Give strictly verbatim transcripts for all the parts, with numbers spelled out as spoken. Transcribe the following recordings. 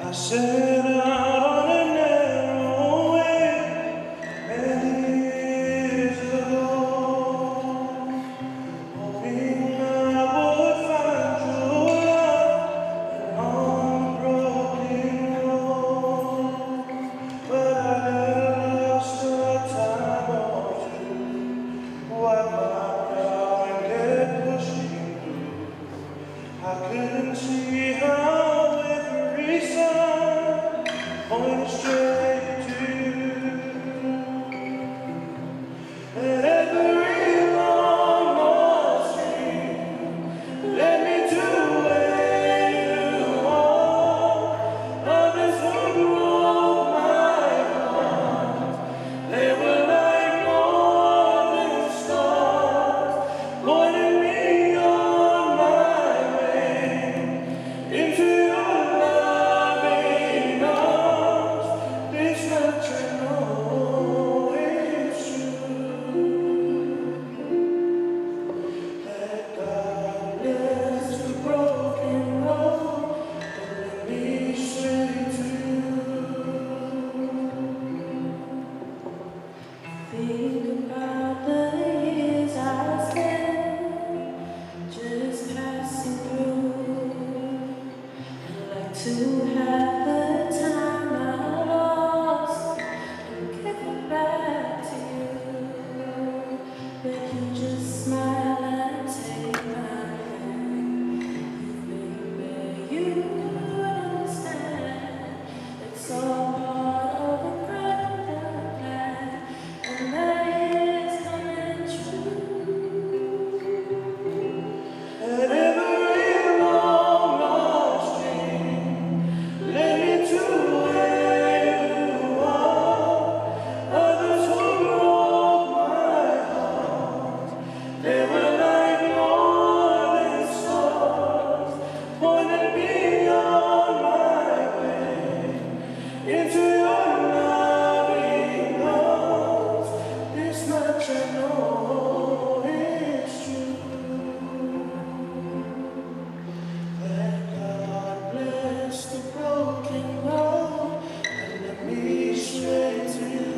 I set out on a narrow way many years ago, hoping I would find true love and unbroken love. But I never lost a time or two. What my mind kept pushing through. I couldn't see how every sign pointed straight to you. And every long lost dream led me to where you are. Others who broke my heart, they were like northern stars, pointing me on my way into your loving arms. This much I know is true, that God bless the broken road and lead me straight to you. Think about the years I spent just passing through. I'd like to have the time I lost and give it back to you. But you just smile and take my hand. Baby, you don't understand. It's all part of a greater plan, and that is coming true. And every long lost dream led me to where you are. Others who broke my heart, they were like morning stars, pointing me on my way into your loving arms. This much I know is true, that God bless the broken road and lead me straight to you.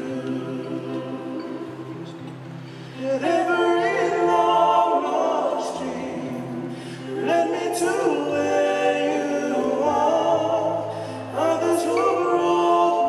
That every long lost dream led me to where you are. Others who broke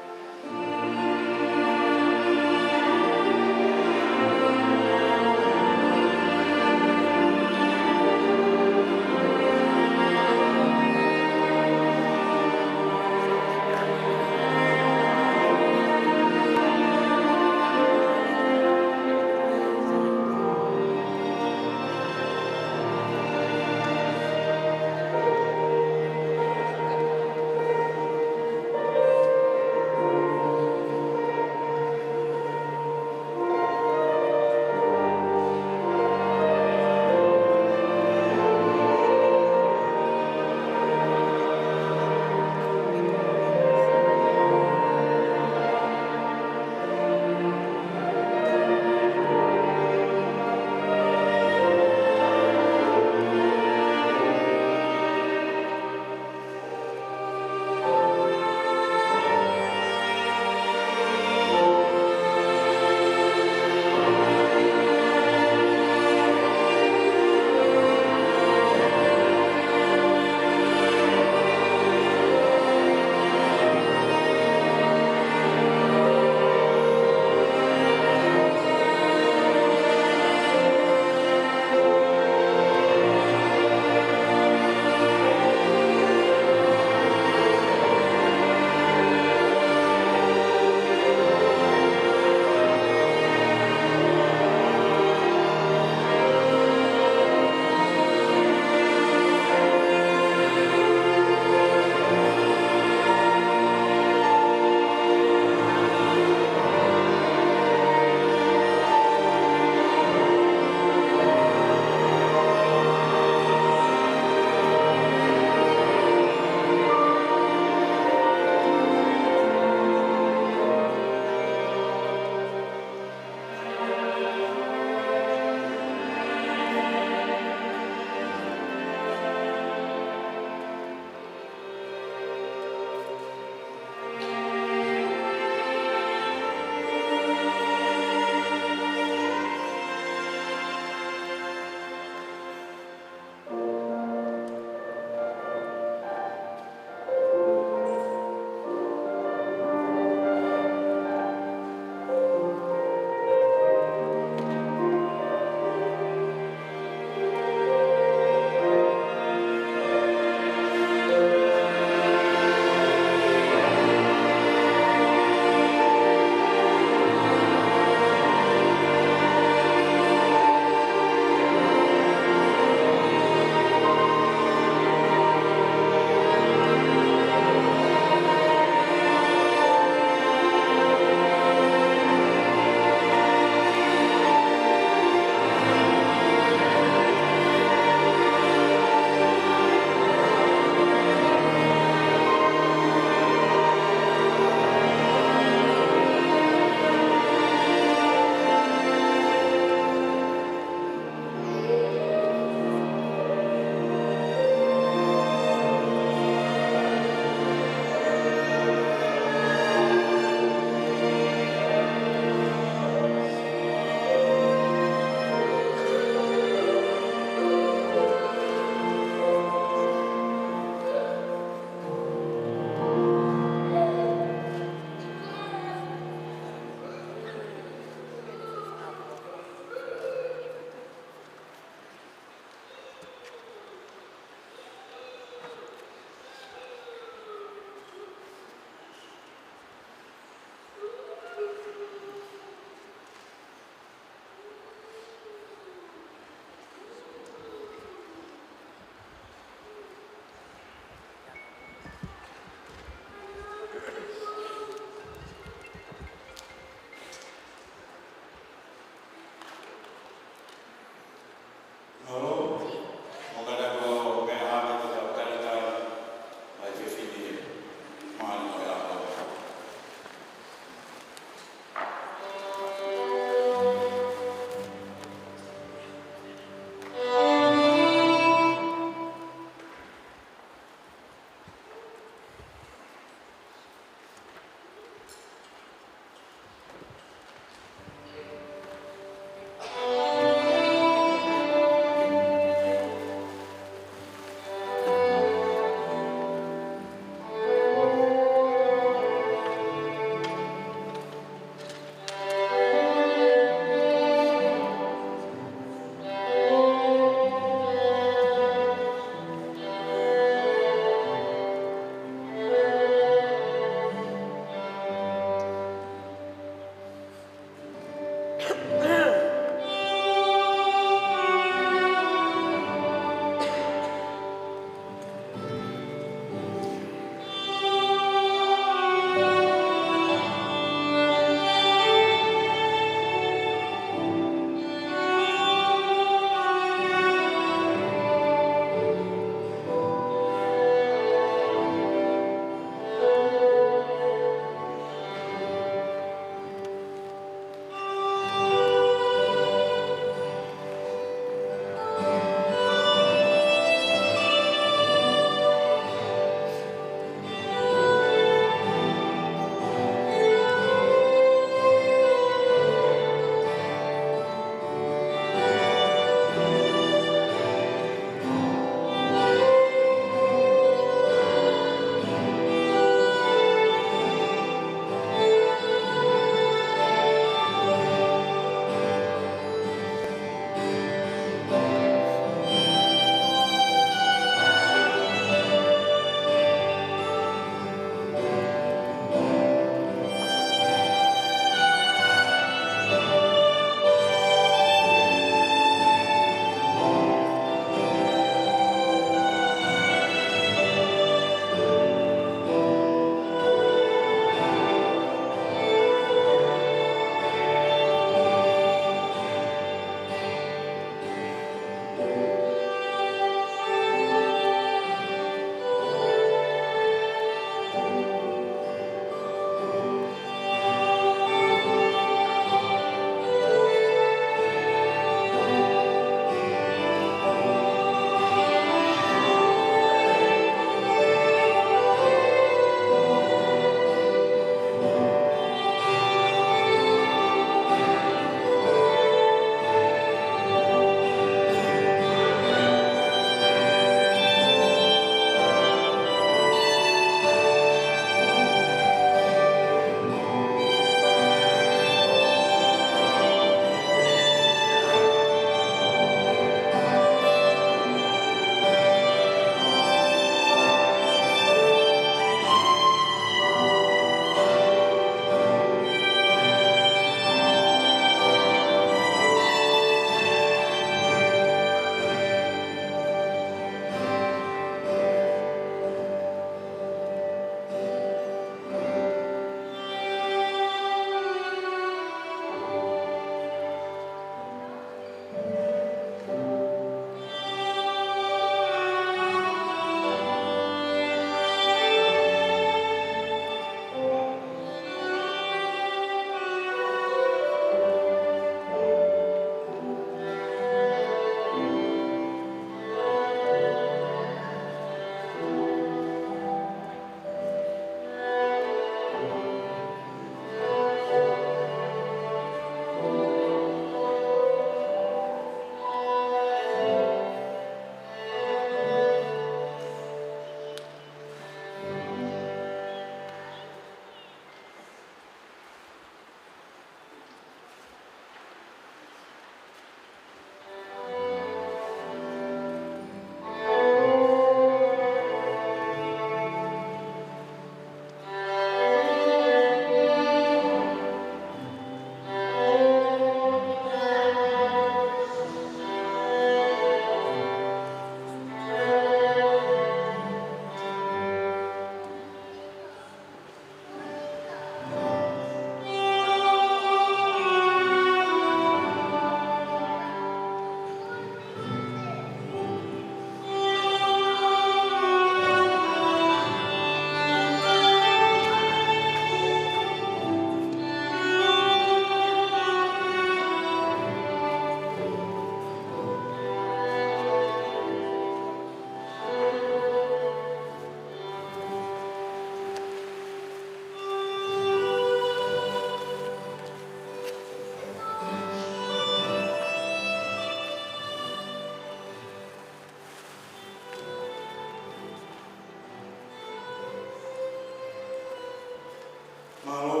Mālō.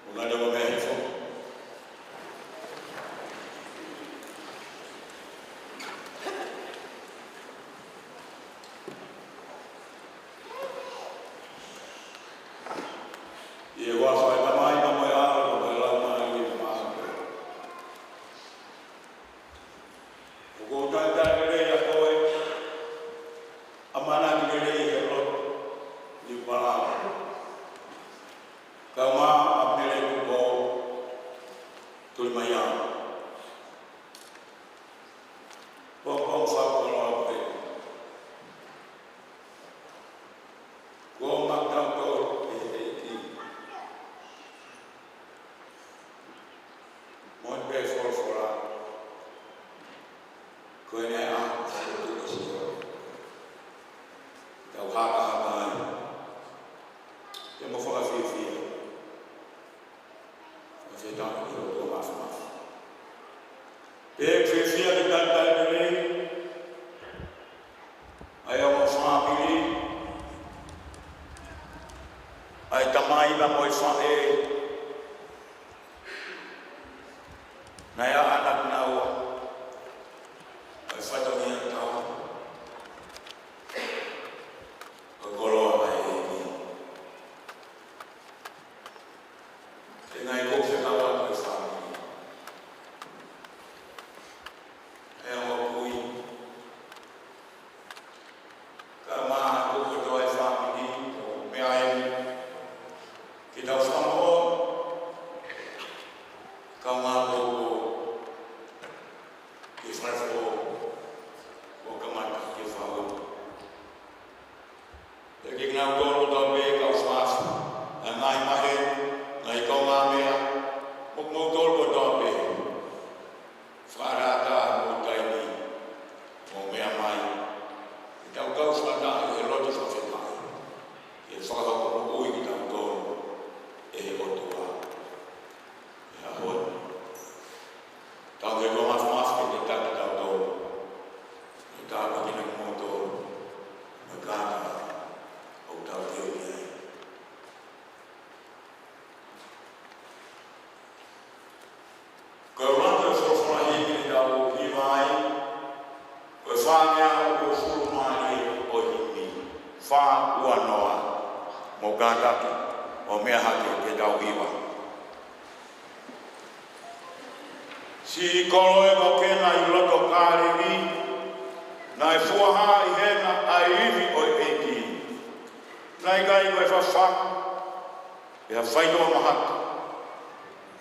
ʻO ngata ʻo meʻa hifo. ʻI he huafa ʻo e Tamai, pea mo e ʻAlo, pea mo e Laumālie Māʻoniʻoni. ʻOku ou talitali lelei ʻa koe, ʻamanaki lelei he lotu ni pala. Kae ʻumaʻā ʻa Mele Tupou Tulimaiao. Pongipongi Fakakoloa pē. Kuo ʻomai kitautolu ʻe he ʻEiki. Moʻoni pē folofola. Ko ʻene ʻaho ʻo e tuʻu ʻo Sihova. Tau hakahaka ai. Ke mo fakafiefia. Fakafetaʻi ki he ʻOtua Māfimafi. Pea fiefia ke talitali lelei ʻa e ongo fāmili, ʻa e tamai pea mo e faʻē, naʻe ʻaʻana kinaua ʻa e fatongia ʻo e tau, ʻo e koloa ʻa e ʻEiki. Ke ngaahi kau fekau atu e fāmili. ʻE ongo kui. Kae ʻumaʻā kotoa e fāmili, ʻo meʻa ai ke tau fakamoʻoni. Kae ʻumaʻā koukou, ke fai fo, ʻo kamata ke fau. Pea kiate kinautolu kotoa pē kau fakaʻaho, ʻa e ngaahi maheni, ngaahi kaungāmeʻa, mo kimoutolu kotoa pē. Fakaʻatā hoʻomou taimi, hoʻomou meʻa mai. Ke tau kau fakataha he lotu fakafetaʻi. Ke fakahoko moʻui kitautolu ʻe he ʻOtua. ʻI he ʻaho ni. Tau ke ʻOtua Māfimafi ke ne taki kitautolu. Ke tāpuekina kimoutolu. Mo e kātaki ʻoku tau teu ki ai. Ko e ʻuluaki folofola himi te tau hiva ai, ko e fāngeau uofulu mā nima ʻo e himi, fā ua noa, mo kātaki ʻo meʻa hake ke tau hiva. Siʻi kolo ē ko Kena ʻi loto Kāleli, naʻe fuaha ʻi hena ʻa e ivi ʻo e ʻEiki. Naʻe ʻikai ko e fafaku, pe ha faitoʻo mahaki,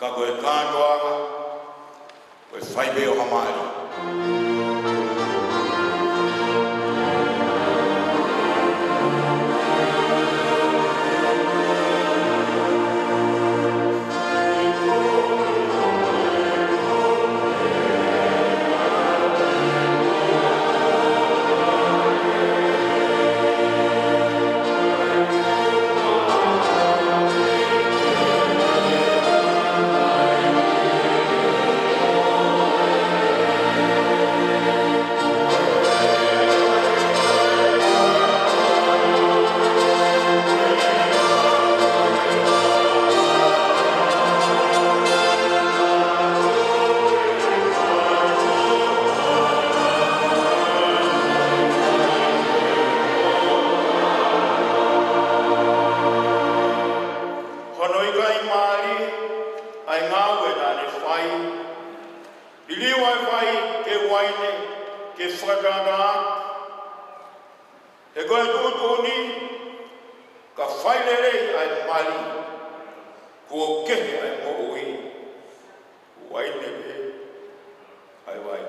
ka ko e kātoanga, ko e fai pē ʻo ha mali. Hono ʻikai mālie ʻa e ngāue naʻa ne fai, liliu ʻa e vai ki he uaine ke fakatātā, he ko e tuʻutuʻuni, ka fai lelei ʻa e mali, kuo kehe ʻa e moʻui, uaine pē ʻa e vai.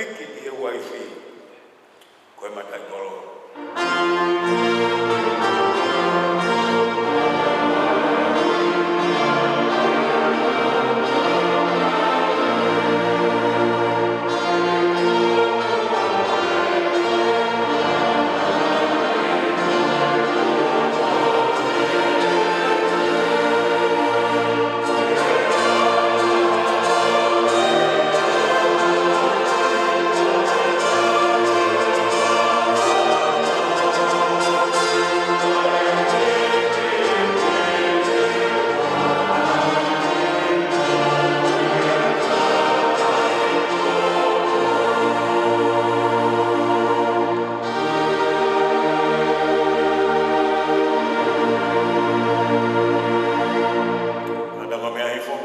Hiki ki he uaifi, ko e mataʻikoloa. Ata ma mea hifo.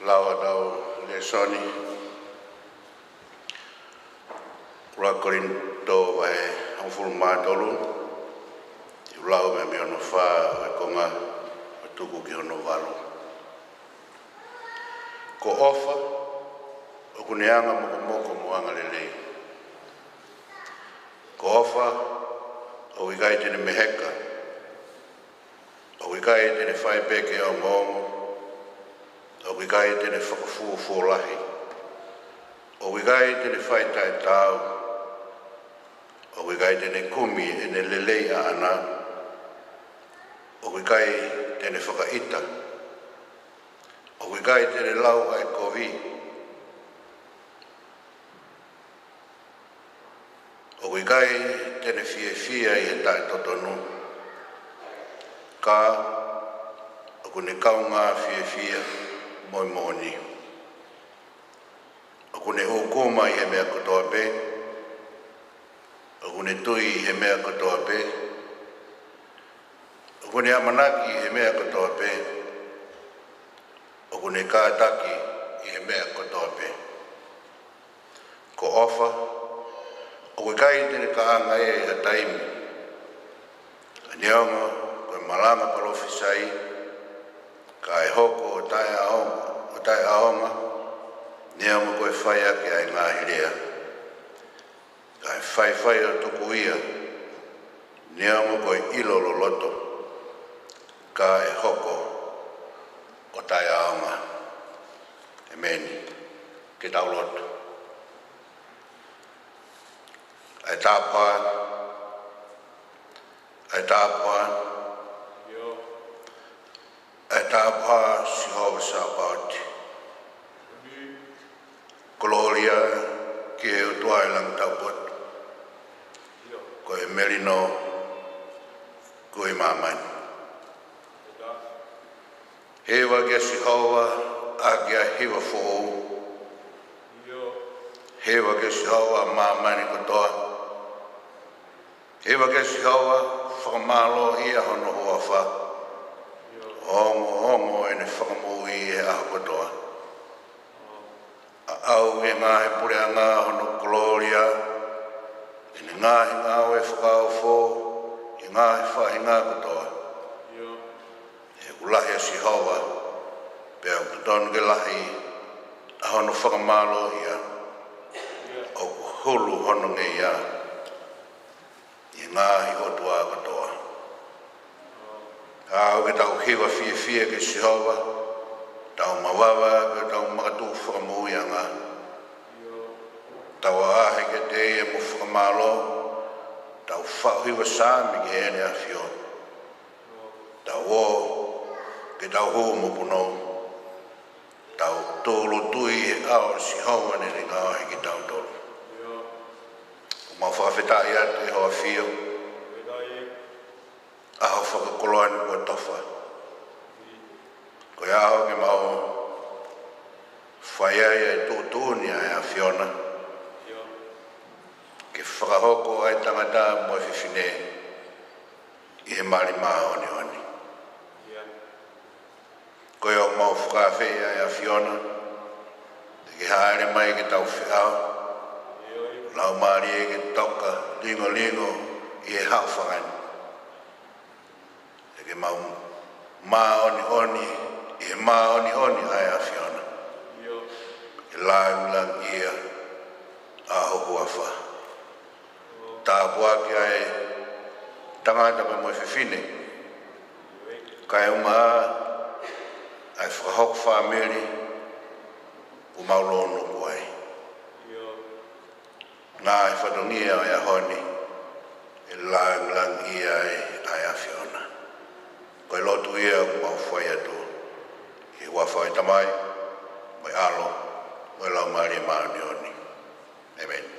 Lau ʻetau lēsoni, ʻuluaki Kolinitō vahe hongofulu mā tolu, ʻi he lau mei hono fā ʻo e konga ʻo tuku ki hono valu. Ko e ʻofa, ʻoku ne anga mokomoko mo anga lelei. Ko e ʻofa, ʻoku ʻikai te ne meheka, ʻoku ʻikai te ne fai pē ke ongoongo, ʻoku ʻikai te ne fakafuofuolahi, ʻoku ʻikai te ne fai taʻetaau, ʻoku ʻikai te ne kumi ʻene lelei ʻaʻana, ʻoku ʻikai te ne fakaʻita, ʻoku ʻikai te ne lau ʻa e kovi, ʻoku ʻikai te ne fiefia ʻi he taʻetotonu, ka ʻoku ne kaungā fiefia mo e moʻoni. ʻOku ne ʻūkuma ʻi he meʻa kotoa pē, ʻoku ne tui ʻi he meʻa kotoa pē, ʻoku ne ʻamanaki ʻi he meʻa kotoa pē, ʻoku ne kātaki ʻi he meʻa kotoa pē. Ko e ʻofa, ʻoku ʻikai te ne kaʻanga ia ʻi ha taimi, neongo ko e malanga palofisai, ka ʻe hoko ʻo taʻeʻaonga, ʻo taʻeʻaonga, neongo ko e fai ʻaki ʻa e ngaahi lea. Ka ʻe faifai ʻo tuku ia, neongo ko e ʻilo loloto, ka ʻe hoko ʻo taʻeʻaonga. ʻEmeni. Ke tau lotu. ʻE Tāpuhā, ʻe Tāpuhā, ʻe Tāpuhā Sihova Sāpaoti. Kolōlia ki he ʻOtua ʻi he langi taupotu. Ko e melino ʻoku ʻi māmani. Hiva kia Sihova ʻa e hiva foʻou. Hiva kia Sihova ʻa māmani kotoa. Hiva kia Sihova, fakamālō ʻi hono huafa. Ongoongo ʻene fakamoʻui ʻi he ʻaho kotoa. ʻAʻau ʻi he ngaahi puleʻanga hono kolōlia, ʻi heʻene ngaahi ngāue fakaofo ʻi he ngaahi faʻahinga kotoa. He ʻoku lahi ʻa Sihova, pea ʻoku totonu ke lahi ʻa hono fakamālōʻia, ʻoku hulu hono ngeia ʻi he ngaahi ʻotua kotoa. Ka ʻoku ke tau hiva fiefia kia Sihova, tau mavava ki hotau makatuʻu fakamoʻuiʻanga. Tau ʻaʻahi kiate ia mo fakamālō, tau faʻu hiva saame ki heʻene ʻafio. Tau ō ke tau hū mo punou. Tau tūʻulutui he ʻao ʻo Sihova naʻa ne ngaohi kitautolu. ʻOku mau fakafetaʻi atu ʻi ho ʻafio. ʻAho fakakoloa ni kuo tofa. Ko e ʻaho ke mau fai ai ʻa e tuʻutuʻuni ʻa e ʻAfiona. Ke fakahoko ʻa e tangata mo e fefine ʻi he mali māʻoniʻoni. Ko ia ʻoku mau fakaafeʻi ʻa e ʻAfiona, ke ke hāʻele mai ke tau feʻao, Laumālie ke toka lingolingo ʻi he haʻofanga ni. Ke mau māʻoniʻoni ʻi he māʻoniʻoni ʻa e ʻAfiona. Ke langilangiʻia ʻa ho huafa. Tāpuakiʻi ʻa e tangata pea mo e fefine, kae ʻumaʻā ʻa e fakahoko fāmili ʻoku mau lonuku ai. Ngaahi fatongia ʻo e ʻaho ni, ʻe langilangiʻia ai ʻa e ʻAfiona. Ko e lotu ia ʻoku mau fai atu ʻi he huafa ʻo e Tamai, mo e ʻAlo, mo e Laumālie Māʻoniʻoni. ʻĒmeni.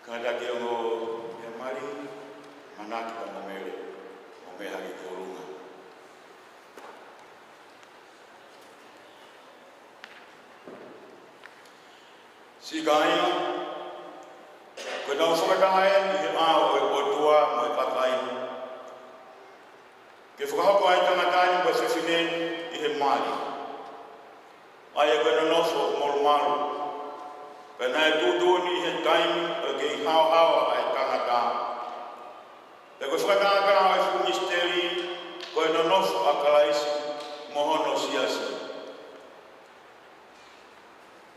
Kātaki ʻo e mali, manaki pea mo Mele, ʻo meʻa hake ki ʻolunga. Siʻi kāinga, ko ʻetau fakataha ʻi he ʻao ʻo e ʻOtua mo e kakai, ke fakahoko ʻa e tangata ni mo e fefine ni ʻi he mali. ʻA ia ko e nonofo molumalu. Pea naʻe tuʻutuʻuni ʻi he taimi ʻo e kei haohaoa ʻa e tangata. Pea ko e fakatātā ʻo e fuʻu misiteli, ko e nonofo ʻa Kalaisi mo hono siasi.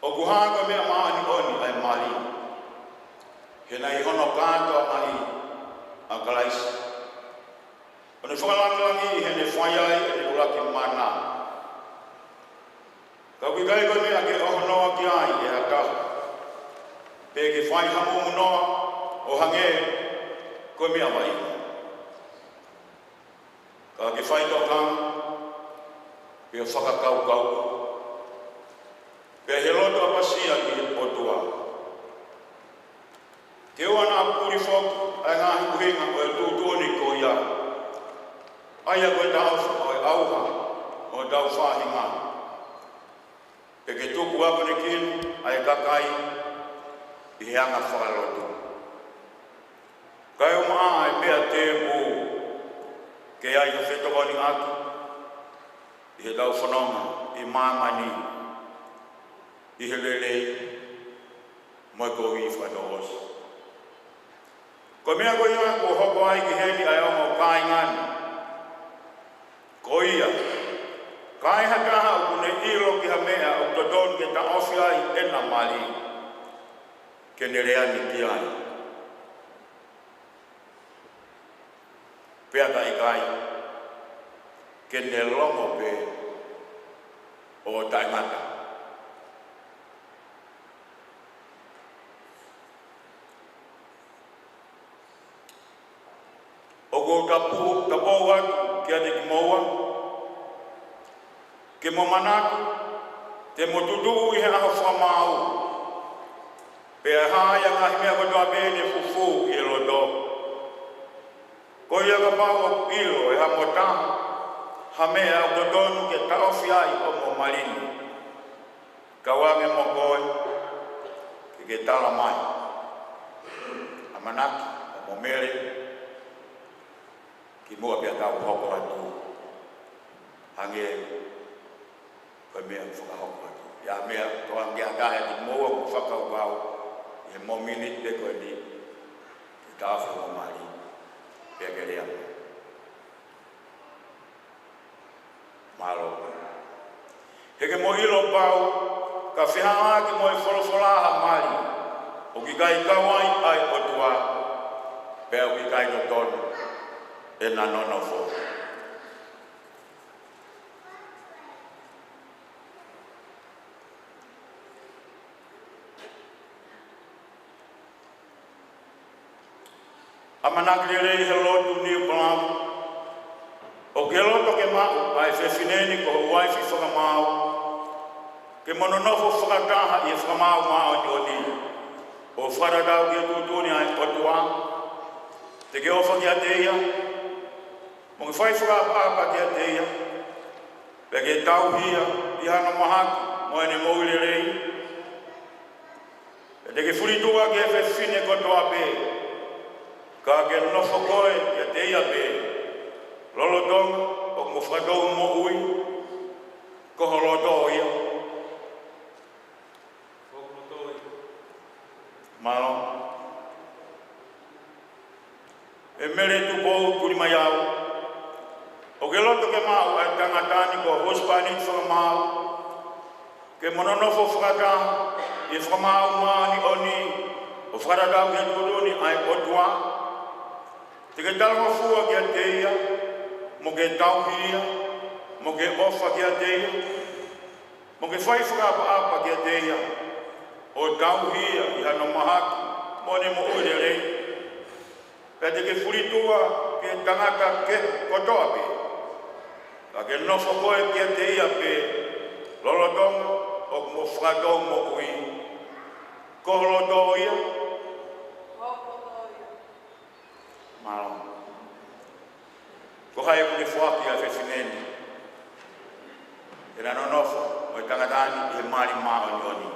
ʻOku hā ko e meʻa māʻoniʻoni ʻa e mali, he naʻe ʻi hono kātoangaʻi ʻa Kalaisi, ʻo ne fakalangilangiʻi heʻene fai ai ʻene ʻuluaki mana. Ka ʻoku ʻikai ko e meʻa ke ʻohonoa ki ai ʻe ha taha, pe ke fai ha mumu noa ʻo hangē ko e meʻa vaʻinga. Ka ke faitokanga, pea fakakaukau, pea ʻi he loto ʻapasia ki he ʻOtua. Ke ʻoua naʻa puli foki ʻa e ngaahi ʻuhinga ʻo e tuʻutuʻuni ko ia, ʻa ia ko e taʻofi ʻo e ʻauha ʻo hotau faʻahinga. Pea ke tuku akonekina ʻa e kakai ʻi he anga fakalotu. Kae ʻumaʻā e meʻa tēpū ke ʻi ai ha fetokoniʻaki ʻi heʻetau fononga ʻi māmani ʻi he lelei mo e kovi fakatouʻosi. Ko e meʻa ko ia kuo hoko ai ki heni ʻa e ongo kāinga ni. Ko ia, ka ʻi ai ha taha ʻoku ne ʻilo ki ha meʻa ʻoku totonu ke taʻofi ai ʻena mali, ke ne lea ni ki ai. Pea ka ʻikai, ke ne longo pē ʻo taʻengata. ʻOku ou tapu, tapou atu kiate kimoua, ke mo manatu te mo tutuʻu ʻi he ʻaho fakamaau, pea hā ʻa e ngaahi meʻa kotoa pē ne fufū ʻi he loto. Ko ia kapau ʻoku ʻilo ʻe hamou taha ha meʻa ʻoku totonu ke taʻofi ai hoʻomo mali ni, kau ange mo koe ke ke tala mai. ʻAmanaki ʻo mo mele kimuʻa pea tau hoko atu. Hangē ko e meʻa ʻoku fakahoko atu. ʻI ai ha meʻa tō ange ʻa taha ʻiate kimoua ʻoku fakakaukau ʻi he mōmeniti pē ko eni ke taʻofi hoʻomo mali, pea ke lea mai. Mālō. He ke mo ʻilo pau, ka fehālaaki mo e folofola ha mali ʻoku ʻikai kau ai ʻa e ʻOtua, pea ʻoku ʻikai totonu ʻena nonofo. ʻAmanaki lelei he lotu Niu Palamu, ʻoku ke loto ke maʻu ʻa e fefine ni ko ho uaifi fakamaau, ke mo nonofo fakataha ʻi he fakamaau māʻoniʻoni, ʻo fakatatau ki he tuʻutuʻuni ʻa e ʻOtua. Te ke ʻofa kiate ia, mo ke fai fakaʻapaʻapa kiate ia, pea ke tauhi ia ʻi hano mahaki mo ʻene moʻui lelei. Pea te ke fulituʻa ki he fefine kotoa pē, ka ke nofo koe kiate ia pē, lolotonga ʻoku mo fakatou moʻui, ko ho loto ia. Mālō. ʻE Mele Tupou Tulimaiau, ʻoku ke loto ke maʻu ʻa e tangata ni ko ho husepāniti fakamaau, ke mo nonofo fakataha ʻi he fakamaau māʻoniʻoni, ʻo fakatatau ki he tuʻutuʻuni ʻa e ʻOtua? Te ke talangofua kiate ia, mo ke tauhi ia, mo ke ʻofa kiate ia, mo ke fai fakaʻapaʻapa kiate ia, ʻo tauhi ia ʻi hano mahaki mo ʻene moʻui lelei. Pea te ke fulituʻa ki he tangata kehe kotoa pē, ka ke nofo koe kiate ia pē, lolotonga ʻoku mo fakatou moʻui, ko ho loto ia. Mālō. Ko hai ʻoku ne foaki ʻa e fefine ni ke na nonofo mo e tangata ni ʻi he mali māʻoniʻoni?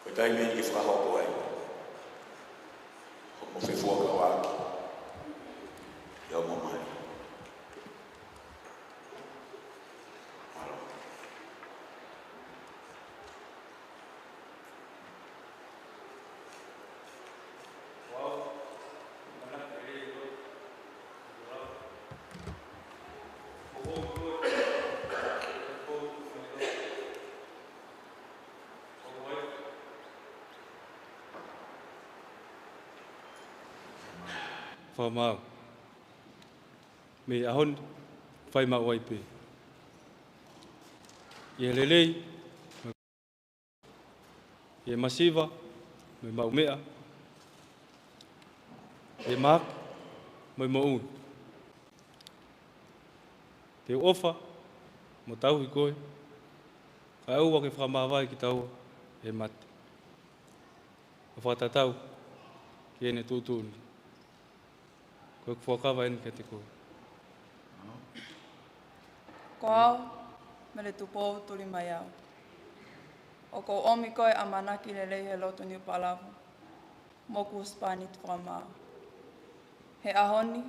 Ko e taimi eni ke fakahoko ai hoʻomo fefuakauʻaki ʻi hoʻomo mali. Mālō. Fakamaau. Mei he ʻaho ni, fai maʻu ai pē. ʻI he lelei, ʻi he masiva, mo e maʻumeʻa, ʻi he mahaki, mo e moʻui. Te u ʻofa mo tauhi koe, kae ʻoua ke fakamāvae kitaua ʻe he mate. ʻO fakatatau ki heʻene tuʻutuʻuni. Ko ʻeku fuakava eni kiate koe. Ko au, Mele Tupou Tulimaiau, ʻoku ou ʻomi ko e ʻamanaki lelei he lotu Niu Palavu, mo hoku husepāniti fakamaau, he ʻaho ni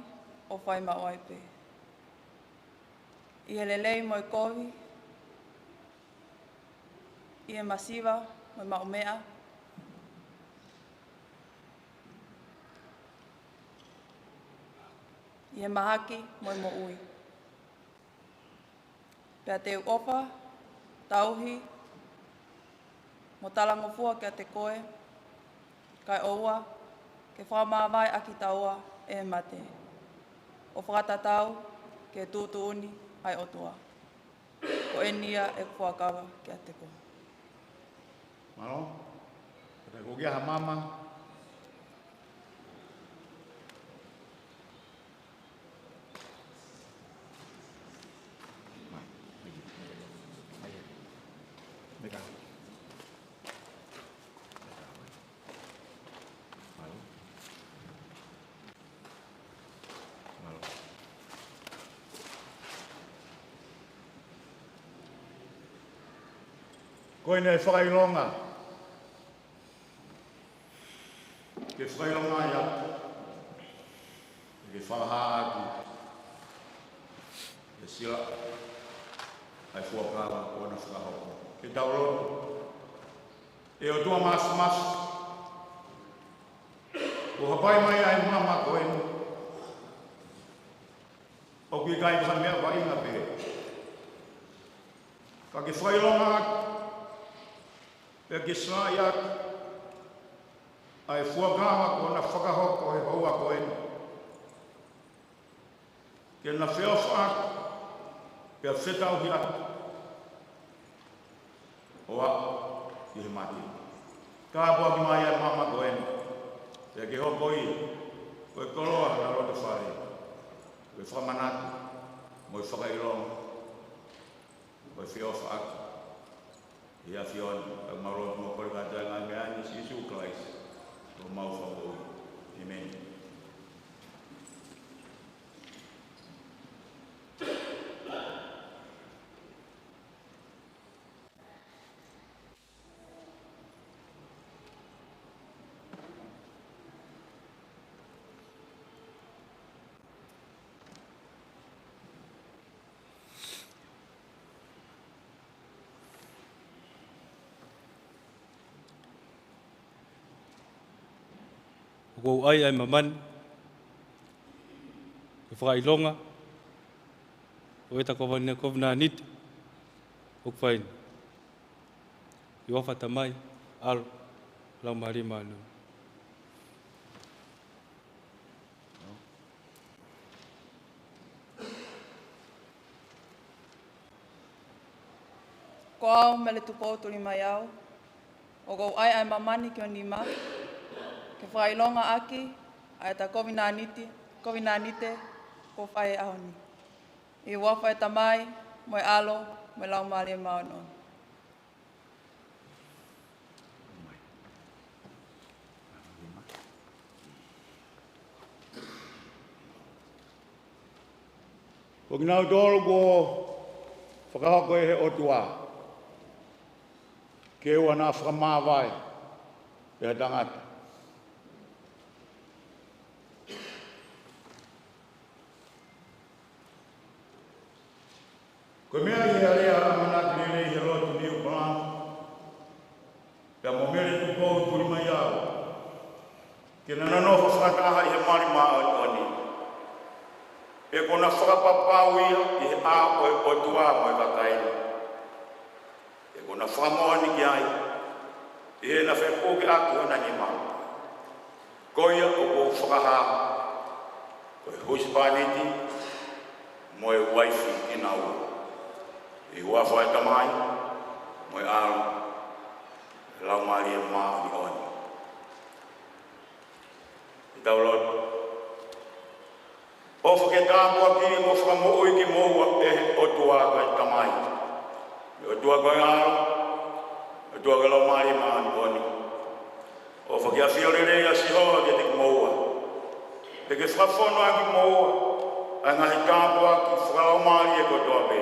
ʻo fai maʻu ai pē. ʻI he lelei mo e kovi, ʻi he masiva mo e maʻumeʻa, ʻi he mahaki mo e moʻui. Pea te u ʻofa, tauhi, mo talangofua kiate koe, kae ʻoua ke fakamāvae ʻa kitaua ʻe he mate, ʻo fakatatau ki he tuʻutuʻuni ʻa e ʻOtua. Ko eni ia ʻeku fuakava kiate koe. Mālō. Ka ko kia ha mama. Ko ʻene fakaʻilonga, ke fakaʻilonga ia, ke fakahā atu, ke sila ai fuakava kuo na fakahoko. Ke tau lotu. ʻE ʻOtua Māfimafi, kuo hapai mai ʻa e mama ko eni, ʻoku ʻikai ko ha meʻa vaʻinga pē. Ka ke fakaʻilonga atu, pea ke sila atu ʻa e fuakava kuo na fakahoko he houa ko eni. Ke na feʻofaʻaki, pea fetauhiʻaki, ʻo aʻu ki he mate. Tāpuaki mai ʻa e mama ko eni, pea ke hoko ia ko e koloa ʻo hona lotofale, ko e fakamanatu, mo e fakaʻilonga, ko e feʻofaʻaki ʻi he ʻAfiona. ʻOku mau lotu mo kole kātoa ʻa e ngaahi meʻa ni ʻia Sīsū Kalaisi, ko homau Fakamoʻui. ʻĒmeni. ʻOku ou ʻai ʻa e māmani ke fakaʻilonga ʻo ʻeta kovani-, kovinānite ʻoku fai ni. ʻI he huafa ʻo e Tamai, ʻAlo, Laumālie Māʻoniʻoni. Ko au, Mele Tupou Tulimaiau, ʻoku ou ʻai ʻa e māmani ki ho nima, ke fakaʻilonga ʻaki ʻa ʻeta kovinānite, kovinānite kuo fai he ʻaho ni. ʻI he huafa ʻo e Tamai, mo e ʻAlo, mo e Laumālie Māʻoniʻoni. Ko kinautolu kuo fakahoko ʻe he ʻOtua, ke ʻoua naʻa fakamāvae ʻe ha tangata. Ko e meʻa ʻi he alea ʻamanaki lelei he lotu Niu Palavu, pea mo Mele Tupou Tulimaiau, ke na nonofo fakataha ʻi he mali māʻoniʻoni. He kuo na fakapapau ia ʻi he ʻao ʻo e ʻOtua mo e kakai ni. He kuo na fakamoʻoni ki ai ʻi heʻena fepuke ʻaki hona nima. Ko ia ʻoku ou fakahā ko e husepāniti mo e uaifi kinaua. ʻI he huafa ʻo e Tamai, mo e ʻAlo, mo e Laumālie Māʻoniʻoni. Ke tau lotu. ʻOfa ke tāpuakiʻi mo fakamoʻui kimoua ʻe he ʻOtua ko e Tamai, ʻOtua ko e ʻAlo, ʻOtua ko e Laumālie Māʻoniʻoni. ʻOfa ke ʻafio lelei ʻa Sihova kiate kimoua, pea ke fakafonu ʻa kimoua ʻa e ngaahi tāpuaki fakalaumālie kotoa pē,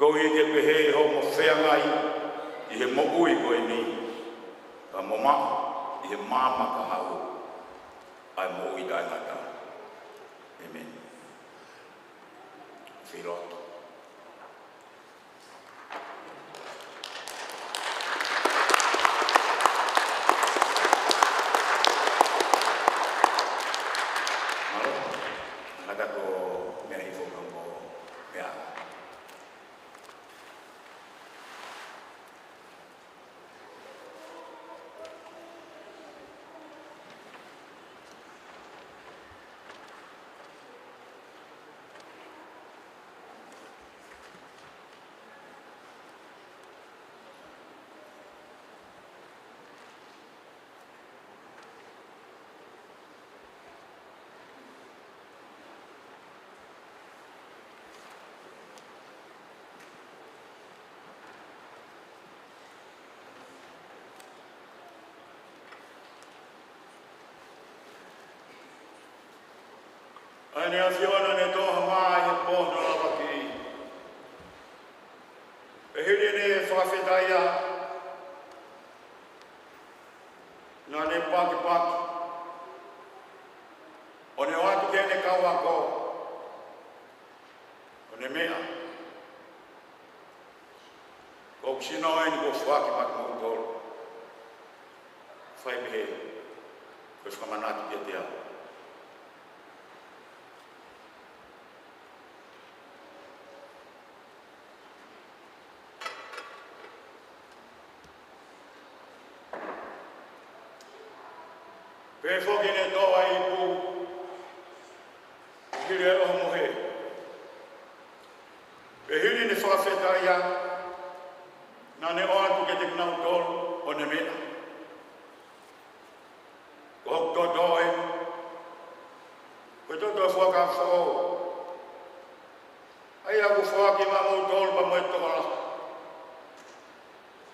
koeʻuhi ke pehē hoʻomo feangai ʻi he moʻui ko eni, ka mo maʻu ʻi he maama ka haʻu ʻa e moʻui taʻengata. ʻĒmeni. Filo. Mālō. Ngata ko mea hifo ka mo mea. ʻA ʻEne ʻAfio naʻa ne toʻo ha mā ʻi he pō hono lavaki. Pea hili ʻene fakafetaʻi, naʻa ne pakipaki, ʻo ne ʻoatu ki heʻene kau ako, ʻo ne meʻa. Ko hoku sino eni kuo foaki maʻa kimoutolu. Fai pehē, ko e fakamanatu kiate au. Pea foki ne toʻo ʻa e ipu, hili ʻa e ʻohomohe. Pea hili ʻene fakafetaʻi, naʻa ne ʻoatu kiate kinautolu, ʻo ne meʻa. Ko hoku toto eni, ko e toto ʻo e fuakava foʻou, ʻa ia ʻoku foaki maʻamoutolu pea mo e tokolahi,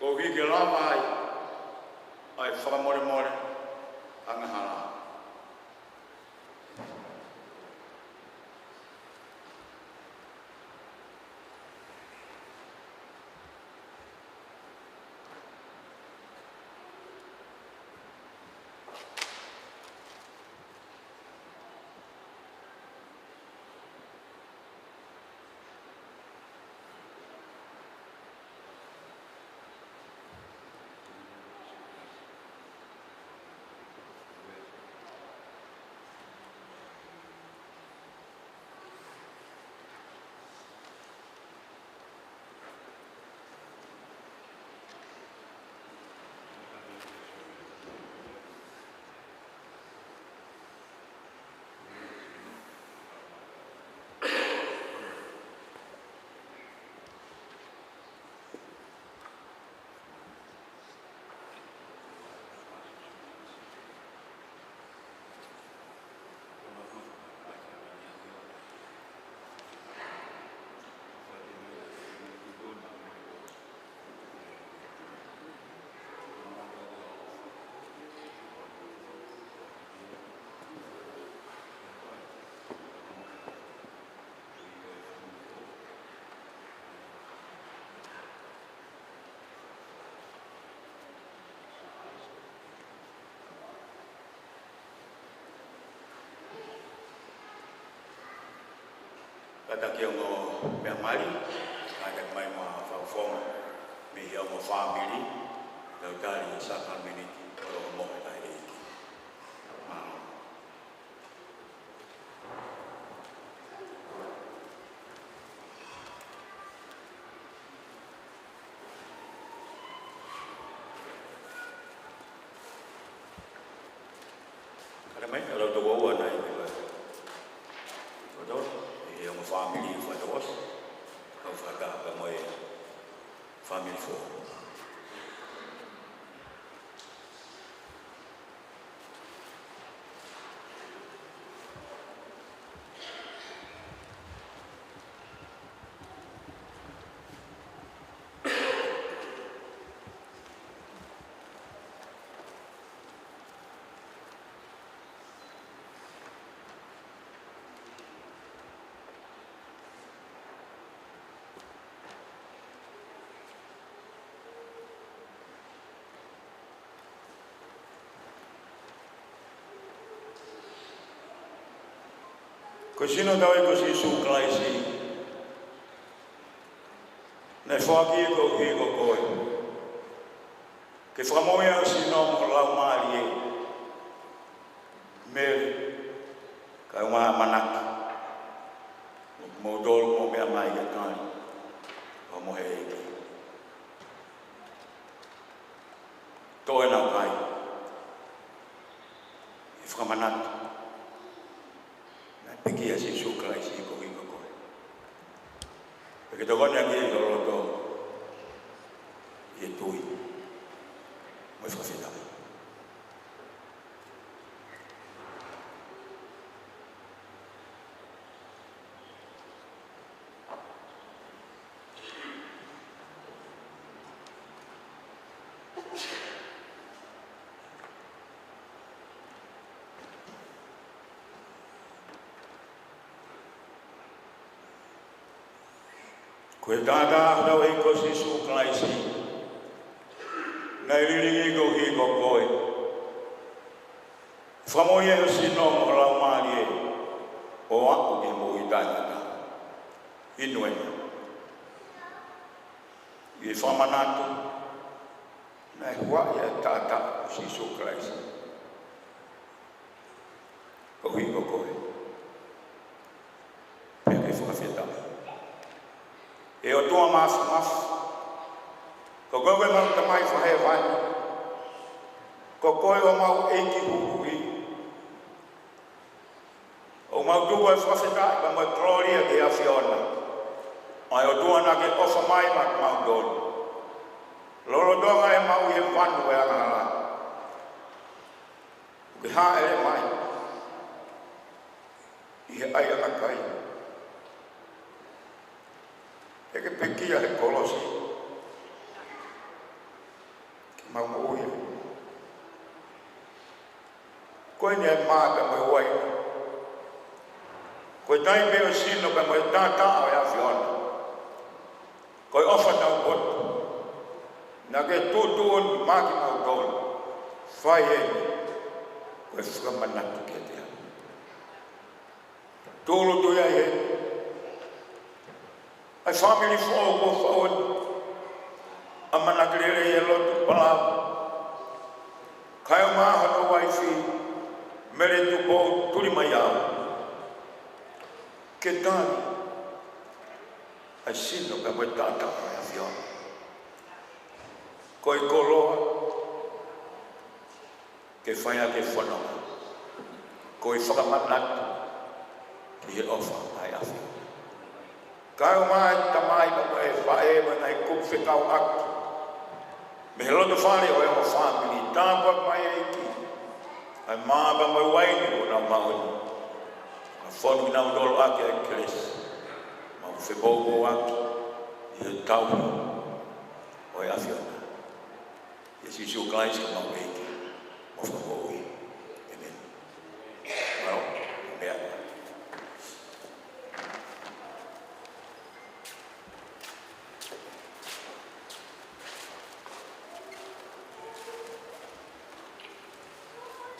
koeʻuhi ke lava ai ʻa e fakamolemole angahala. Kātaki ʻa e ongo meʻa mali, kātaki mai mo ha fakafofonga mei he ongo fāmili, tau tali ʻa e sākalamēniti ʻo e ʻohomohe ʻa e ʻEiki. Mālō. Kale mai, ʻa e lau toko ua nai, ʻi he ongo fāmili, ʻi he fātolosi, kau fakataha pē Ko e sino ʻo hotau ʻEiki ko Sīsū Kalaisi, naʻe foaki koeʻuhi ko koe, ke fakamoʻui ʻa e sino mo e laumālie. Mele, kae ʻumaʻā ʻAmanaki, mo kimoutolu ʻoku mou meʻa mai ke tali ʻa hoʻomou ʻEiki. Toe nau kai, ʻi he fakamanatu naʻe pekia ʻa Sīsū Kalaisi koeʻuhi ko koe. Pea ke tokoni ʻaki ʻi ho loto ʻi he tui mo e fakafetaʻi. Ko e taʻataʻa ʻo hotau ʻEiki ko Sīsū Kalaisi, naʻe lilingi koeʻuhi ko koe, fakamoʻui ʻa e sino mo e laumālie, ʻo aʻu ki he moʻui taʻengata. Inu ena. ʻI he fakamanatu naʻe huaʻi ʻa e taʻataʻa ʻo Sīsū Kalaisi koeʻuhi ko koe, pea ke fakafetaʻi. ʻE ʻOtua Māfimafi, ko koe ko ʻemau Tamai Fakahēvani, ko koe homau ʻEiki Huhuʻi. ʻOku mau tuku ʻa e fakafetaʻi pea mo e kolōlia ki he ʻAfiona, ʻa e ʻOtua naʻa ke ʻofa mai maʻa kimautolu lolotonga ʻemau ʻi he vanu ʻo e angahala. ʻOku ke hāʻele mai ʻi he ʻaiʻanga kai, pea ke pekia he kolosi ke mau moʻui. Ko eni ʻa e mā pea mo e uaine. Ko e taipe ʻo e sino pea mo e taʻataʻa ʻo e ʻAfiona. Ko e ʻofa taupotu naʻa ke tuʻutuʻuni maʻa kimautolu. Fai eni ko e fakamanatu kiate au. Tūʻulutui ai eni ʻa e fāmili foʻou kuo faʻu ni. ʻAmanaki lelei e lotu, palava. Kae ʻumaʻā hono uaifi, Mele Tupou Tulimaiau, ke tali ʻa e sino pea mo e taʻataʻa ʻo e ʻAfiona. Ko e koloa ke fai ʻaki e fononga, ko e fakamanatu ki he ʻofa ʻa e ʻAfiona. Kae ʻumaʻā e tamai pea mo e faʻē mo e ngaahi kupu fekauʻaki mei he loto fale ʻo e ongo fāmili. Tāpuaki mai ʻEiki ʻa e mā pea mo e uaine kuo nau maʻu ni. Fakafonu kinautolu ʻaki ʻa e kelesi, mau fepoupouaki ʻi he tauhi ʻo e ʻAfiona. ʻIa Sīsū Kalaisi ko homau ʻEiki mo Fakamoʻui. ʻĒmeni. Mālō, meʻa.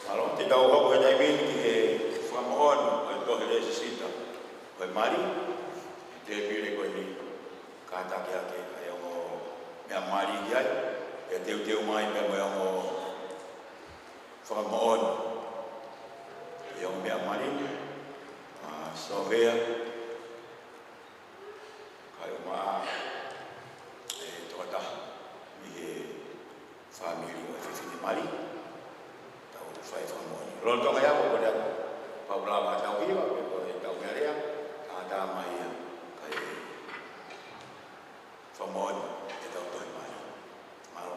Mālō, te tau hoko he taimi ni ki he fakamoʻoni ʻo e tohi Lēsisita ʻo e Mali, he tēpile ko eni. Kātaki ʻaki ʻa e ongo meʻa mali ki ai, ʻe teuteu mai pea mo e ongo fakamoʻoni ʻi he ongo meʻa mali, ʻa Sovea, kae ʻumaʻā e tokotaha mei he fāmili ʻo e fefine mali, tau fai fakamoʻoni. Lolotonga ia ko e pau lava ke tau hiva, pe ko e tau meʻa lea, kātaki mai ia, kae fakamoʻoni ʻetau tohi mali. Mālō.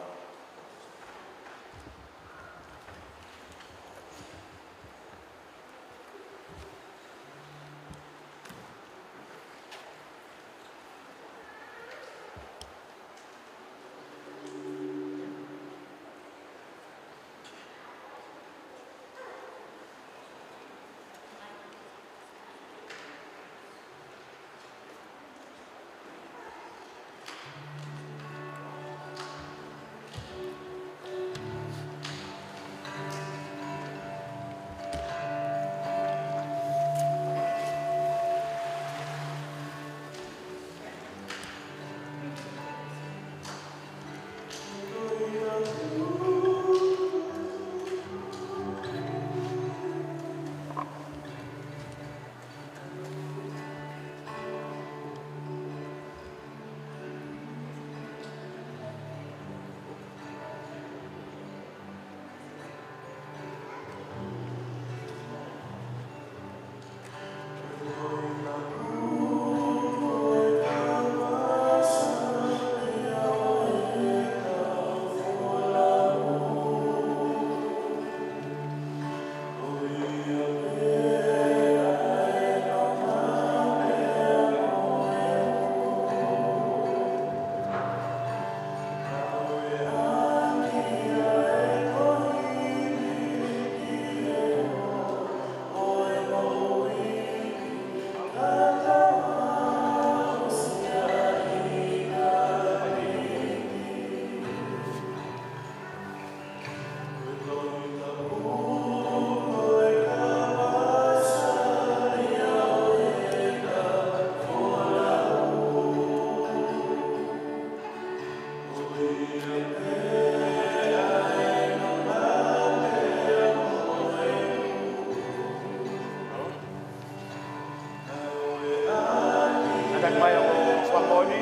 Fakamoʻoni.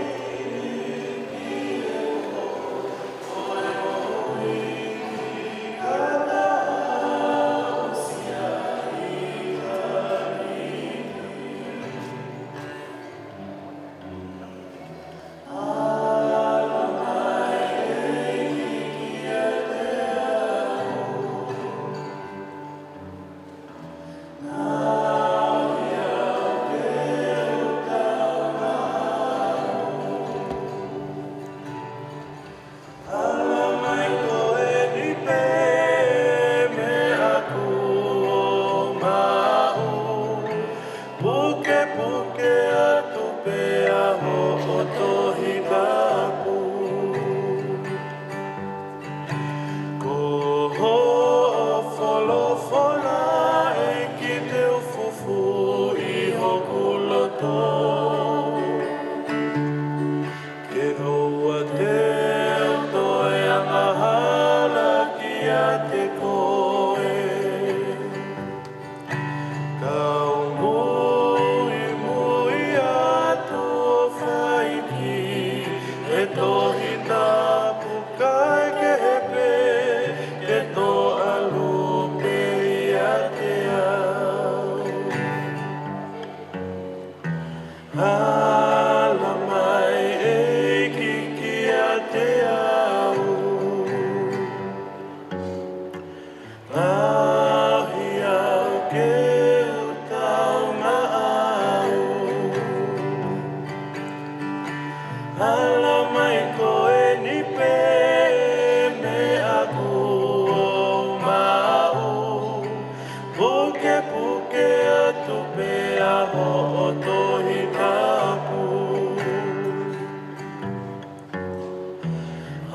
Ala mai ko eni pē meʻa kuo maʻu, pukepuke atu pē ʻa hoʻo Tohi Tapu. Ko hoʻo folofola, ʻEiki, te u fufū ʻi hoku loto. Ke ʻoua te u toe angahala kiate koe. Ka u muimui atu ʻo fai ki he Tohi Tapu, kae kehe pē ke tō ʻalu pē ʻiate au. Ala mai ʻEiki kiate au. Ngaohi au ke u tau maʻau. Ala mai ko eni pē meʻa kuo maʻu. Pukepuke atu pē ʻa hoʻo Tohi Tapu.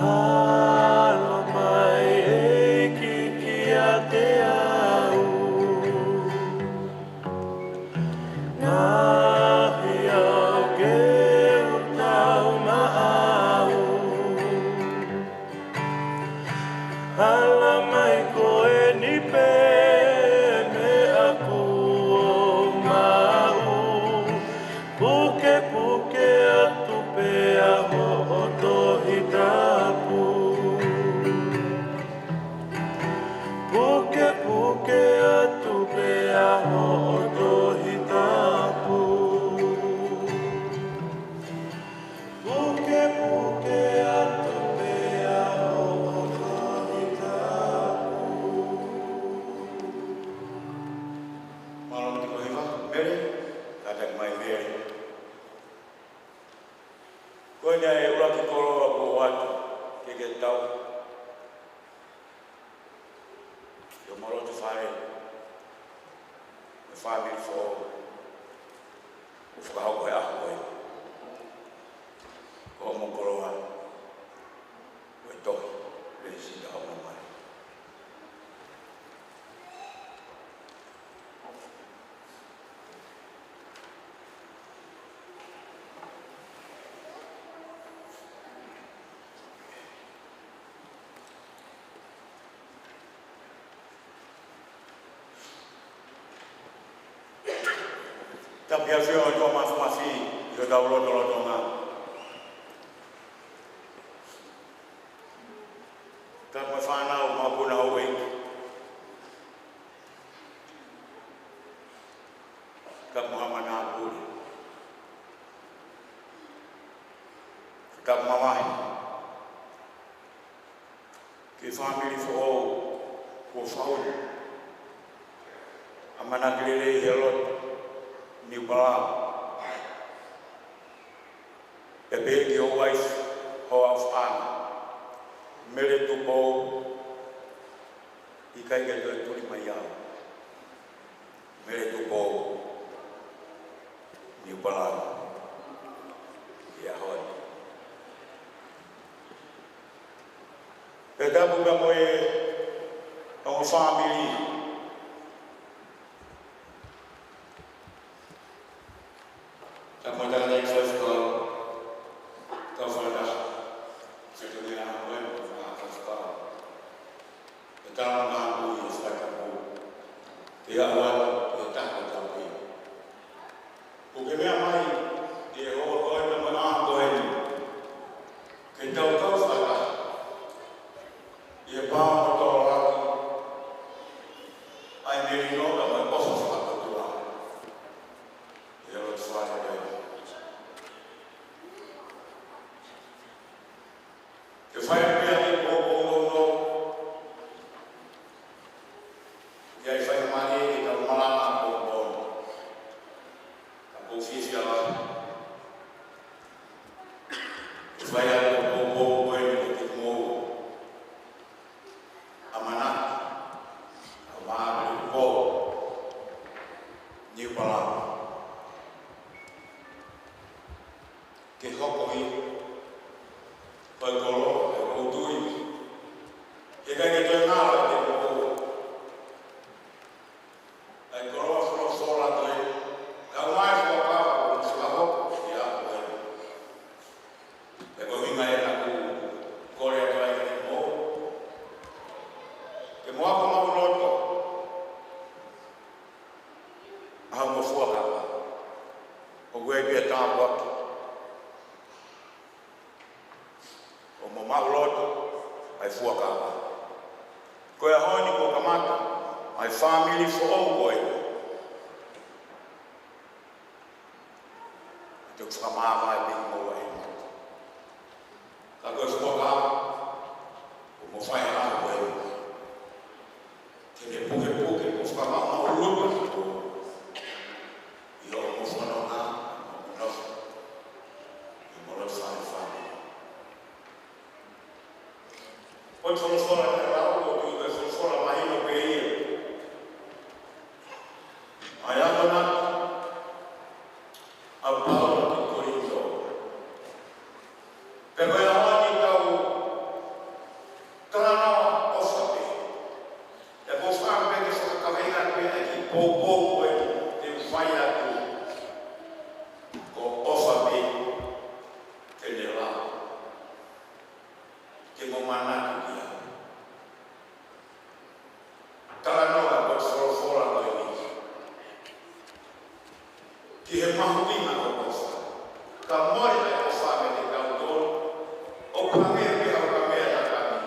Ala mai ʻEiki kiate au. Ngaohi au ke u tau maʻau. Ala mai ko eni pē meʻa kuo maʻu. Pukepuke atu pē ʻa hoʻo Tohi Tapu. Pukepuke atu pē ʻa hoʻo Tohi Tapu. Pukepuke atu pē ʻa hoʻo Tohi Tapu. Mālō e kiʻi hiva, Mele, kātaki mai Mele. Ko eni ʻa e ʻuluaki koloa kuo ʻoatu ke ke tau. ʻI hoʻo loto fale, mo e fāmili foʻou, ʻo fakahoko he ʻaho ko eni. Ko hoʻomo koloa, ko e tohi, lēsisita hoʻomo mali. Tapu ʻi he ʻafio ʻa e ʻOtua Māfimafi ʻi hotau lotolotonga. Tapu mo e fānau, mokopuna, houʻeiki. Tapu mo haʻa manupuna. Tapu mamahi ki he fāmili foʻou kuo fou. ʻAmanaki lelei he lotu, Niu Palau. Pea pehē ki ho uaifi, ho ʻaʻahi, Mele Tupou, ʻikai ke toe tuli mai au. Mele Tupou, Niu Palau, ʻi he ʻaho ni. Pea tapu pea mo e ongo fāmili. Tapu mo e tangataʻeiki faifekau, kau fakataha, Setongia Amoen, mo e faifekau. Pea tapu mo e ngaahi faifekau, ke ʻalu atu, ke taha ke tau pē. ʻOku ke meʻa mai, ʻi he hoʻo, hoʻo, Fai pē ʻa e poupou nounou. ʻOku ʻi ai e faingamālie ke tau malanga poupou. Ka ʻoku ou fiefia lahi ke fai ʻa e poupou ko eni kiate kimoua. ʻAmanaki, ʻa Māmani Pou, Niu Palani. Ke hoko ia ko e koloa ʻo e ʻOtua. He ʻikai ke toe ngalo ʻiate kimoua ʻa e koloa folofola ko ē, ka ʻoku ʻi ai e fuakava ʻoku mou fakahoko ʻi he ʻaho ko eni. Pea ko e ʻuhinga ia ʻoku ou kole atu ai kiate kimoua ke mou ako maʻuloto ʻa hoʻomou fuakava. ʻOku ʻi ai pē ʻa e tāpuaki ʻo hoʻomou maʻuloto ʻa e fuakava. Ko e ʻaho ni kuo kamata ʻa e fāmili foʻou ko ē. Te u fakamāvae pē kimoua ʻi he mata. Ka ko e fuakava ʻoku mou fai he ʻaho ko eni, ke ne pukepuke mo fakamaʻumaʻuluta kimoua ʻi hoʻomou fononga, mo e nofo, ʻi hoʻomou loto fāmili. Ko e folofola naʻe lau, ʻoku ou tui ko e folofola mahino pē ia. ʻA ia ko ena ʻa Paula ki Kolinitō. Pea ko e ʻaho ni tau talanoa ʻofa pē. Pea ʻoku ou fakaʻamu pē ke fakakaveinga pē ʻa e kiʻi poupou ko ē te u fai atu. Ko ʻofa pē te ne lau. Ke mou manatu ki ai. Talanoa ko e folofola ko eni ki he mahuʻinga ʻo e ʻofa. Ka mole ʻa e ʻofa meiate kitautolu, ʻoku hangē pē ha ukamea tatami.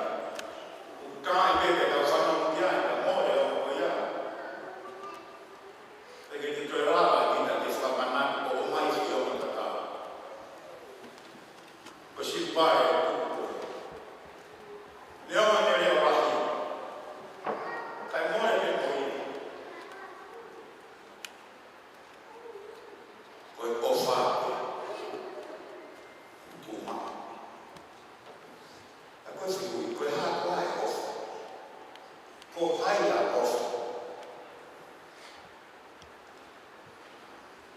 ʻOku taaʻi pē ke tau fanongo ki ai, ka mole ʻa e ʻofa ia. Pea ʻikai ke toe lava ʻe kita ke fakamanatu ʻo ʻomai ʻi he ʻofa tatau. Ko e sipa ʻe tuku ko ē. Neongo ʻene leʻo lahi, kae mole pē ko ia. Ko e ʻofa pē. Tuʻu maʻu. Ka ko e fehuʻi, ko e hā koā e ʻofa? Ko hai ʻa e ʻofa?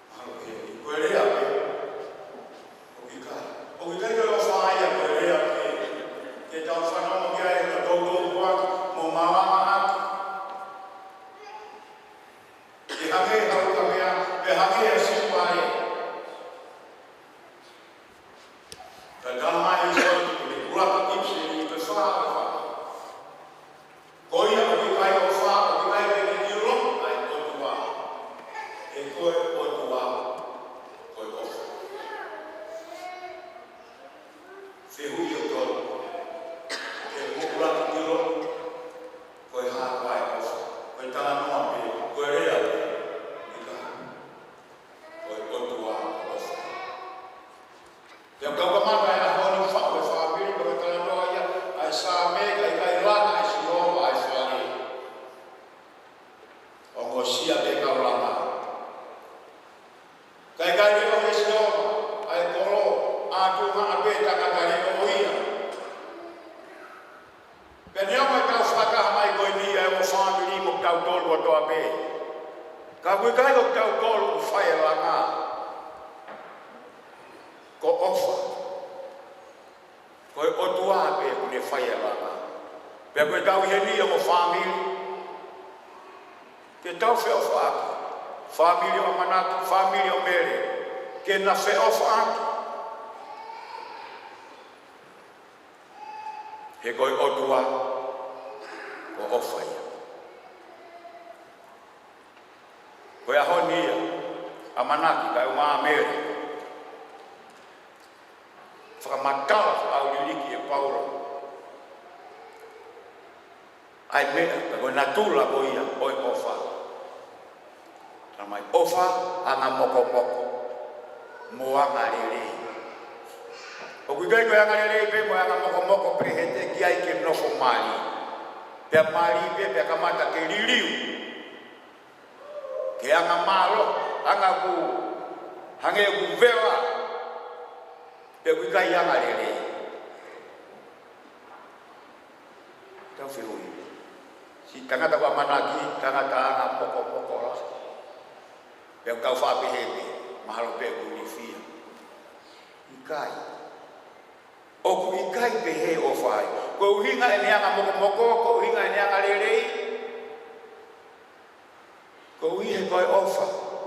Mahalo pē ko e lea pē. ʻOku ʻikai. ʻOku ʻikai ko e ʻofa ia ko e lea pē. Ke tau fanongo ki ai ʻo toutou ʻofa mo malanga atu. Ke hangē ha ukamea, ke hangē ha sipa ē. Ka tala mai ʻe Sīsū, ko e ʻuluaki ʻipiseli ʻi he fā ʻofa. Ko ia ʻoku ʻikai ʻofa, ʻoku ʻikai ke ne ʻilo ʻa e ʻOtua. He ko e ʻOtua ko e ʻofa. Fehuʻi ʻe tolu. Ke mou ʻuluaki ʻilo ko e hā koā e ʻofa. Ko e talanoa pē, ko e lea pē. ʻIkai. Ko e ʻOtua ko e ʻofa. Pea ʻoku kamata e ʻaho ni ʻo faʻu e fāmili, ko e talanoa ia ʻa e Saame, ka ʻikai langa ʻe Sihova ʻa e fale. Ongosia pē kau langa. Ka ʻikai leʻo ʻe Sihova ʻa e kolo, ʻa tuʻunga pē takatali ʻo ia. Pea neongo ʻetau fakataha mai ko eni ʻa e ongo fāmili mo kitautolu kotoa pē, ka ʻoku ʻikai ko kitautolu ʻoku fai e langa. Ko e ʻofa. Ko e ʻOtua pē ʻoku ne fai e langa. Pea ko ʻetau ʻi heni ongo fāmili, ke tau feʻofaʻaki. Fāmili ʻo ʻAmanaki, fāmili ʻo Mele, ke na feʻofaʻaki. He ko e ʻOtua ko e ʻofa ia. Ko e ʻaho ni ia, ʻAmanaki kae ʻumaʻā Mele, fakamatala fakaʻauliliki ʻe Paula ʻa e meʻa, ko e natula ko ia ʻo e ʻofa. Tala mai ʻofa, angamokomoko, mo angalelei. ʻOku ʻikai ko e angalelei pē mo e anga mokomoko pē he teʻeki ai ke nofo mali. Pea mali pē, pea kamata ke liliu. Ke anga mālohi, anga ʻoku hangē ʻoku vela. Pea ʻoku ʻikai angalelei. Tau fehuʻi. Siʻi tangata ʻoku ʻamanaki, tangata anga mokomoko la. Pea ʻoku tau faʻa pehē pē, mahalo pē ʻoku ilifia. ʻIkai. ʻOku ʻikai pehē ʻofa ai. Ko e ʻuhinga ʻene anga mokomoko, ko e ʻuhinga ʻene angalelei. Koeʻuhi he ko e ʻofa,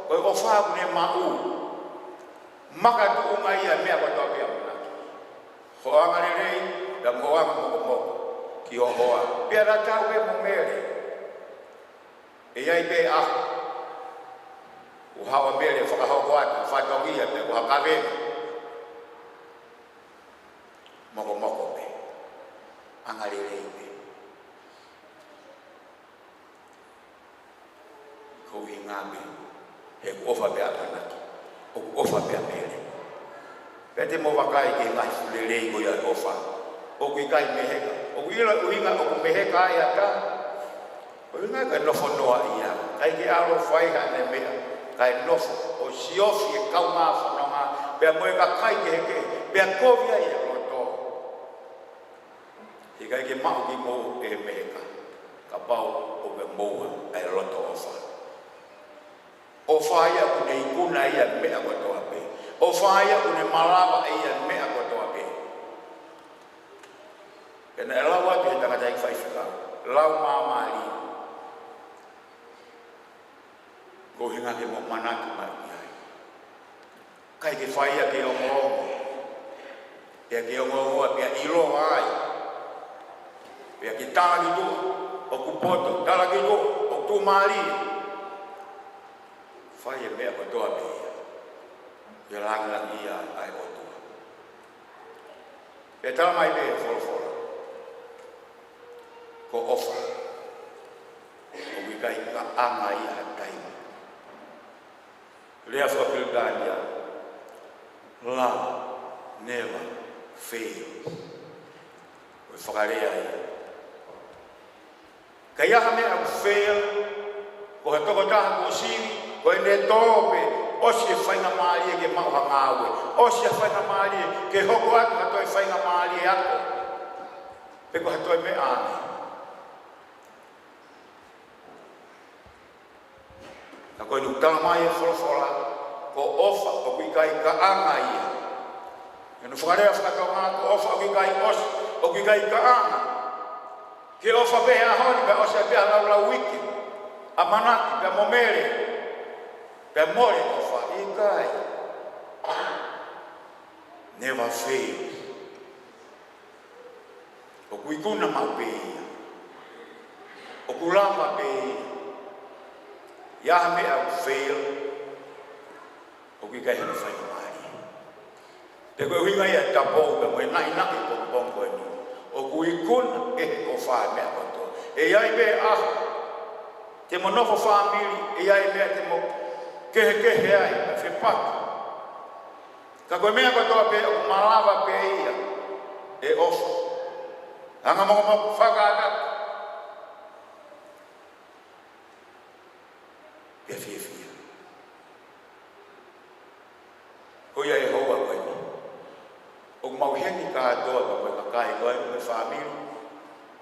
ko e ʻofa ʻoku ne maʻu. Makatuʻunga ia meʻa kotoa pē ʻamanaki. Hoʻo angalelei, pea mo hoʻo anga mokomoko. Ki ho hoa. Pea tatau pē mo Mele. ʻE ʻi ai pē ʻaho. ʻOku haʻu ʻa Mele fakahoko atu, fatongia pē, ʻoku hakavenga. Mokomoko pē. Angalelei pē. Ko e ʻuhinga pē, he ʻoku ʻofa pē ʻamanaki, ʻoku ʻofa pē ʻa Mele. Pea te mou vakai ki he ngaahi fuʻu lelei ko ia ʻofa. ʻOku ʻikai meheka, ʻoku ʻilo e ʻuhinga ʻoku meheka ai ʻa e taha. Ko e ʻuhinga ke nofo noa ia, ʻikai ke ʻalu ʻo fai haʻane meʻa, kae nofo ʻo siofi e kaungā fononga, pea mo e kakai kehekehe, pea kovi ai e loto. He ʻikai ke maʻu kimoua ʻe he meheka, kapau ʻoku ke moʻua ʻa e loto ʻofa. ʻOfa ia ʻoku ne ikuna ia meʻa kotoa pē. ʻOfa ia ʻoku ne malava ia meʻa kotoa pē. Pea naʻe lau atu he tangataʻeiki faifekau, lau māmālie. Ko e ʻuhinga ke mo ʻamanaki mai ki ai. ʻIkai ke fai ia ke ongoongo. Pea ke ongoongo, pea ʻiloa ai. Pea ke tala ki tuʻa, ʻoku poto, tala ki tuʻa, ʻoku tuʻumālie. Fai e meʻa kotoa pē ia. Ke langilangiʻia ai ʻa e ʻOtua. Pea tala mai pē he folofola. Ko e ʻofa. ʻOku ʻikai kaʻanga ia ha taimi. Lea faka-Pilitānia. Love never fails. Ko e fakalea ia. Ka ʻi ai ha meʻa ʻoku fail, ko ha tokotaha kuo sivi, ko ʻene tō pē, ʻosi e faingamālie ke maʻu ha ngāue, ʻosi e faingamālie ke hoko atu ha toe faingamālie ako. Pe ko ha toe meʻa ange. Ka ko eni ʻoku tala mai e folofola, ko e ʻofa ʻoku ʻikai kaʻanga ia. ʻI hono fakalea faka-Tonga, ko e ʻofa ʻoku ʻikai ʻosi, ʻoku ʻikai kaʻanga. Ke ʻofa pē he ʻaho ni, pea ʻosi pē ʻa e laulau uike. ʻAmanaki, pea mo Mele. Pea mole ʻofa, ʻikai. Never fails. ʻOku ikuna maʻu pē ia. ʻOku lava pē ia. ʻI ai ha meʻa ʻoku fail, ʻoku ʻikai hano faingamālie. Pea ko e ʻuhinga ia ʻa e tapou pea mo e naʻinaʻi pongipongi ko eni. ʻOku ikuna ʻe he ʻofa e meʻa kotoa. ʻE ʻi ai pē ʻaho te mo nofo fāmili, ʻe ʻi ai meʻa te mo kehekehe ai, pea fepaki. Ka ko e meʻa kotoa pē ʻoku malava pē ia ʻe ʻofa. Anga mokomoko, fakaʻatā. Pea fiefia. Ko ia e houa ko eni. ʻOku mau hengi kātoa pea mo e kakai ko eni mo e fāmili.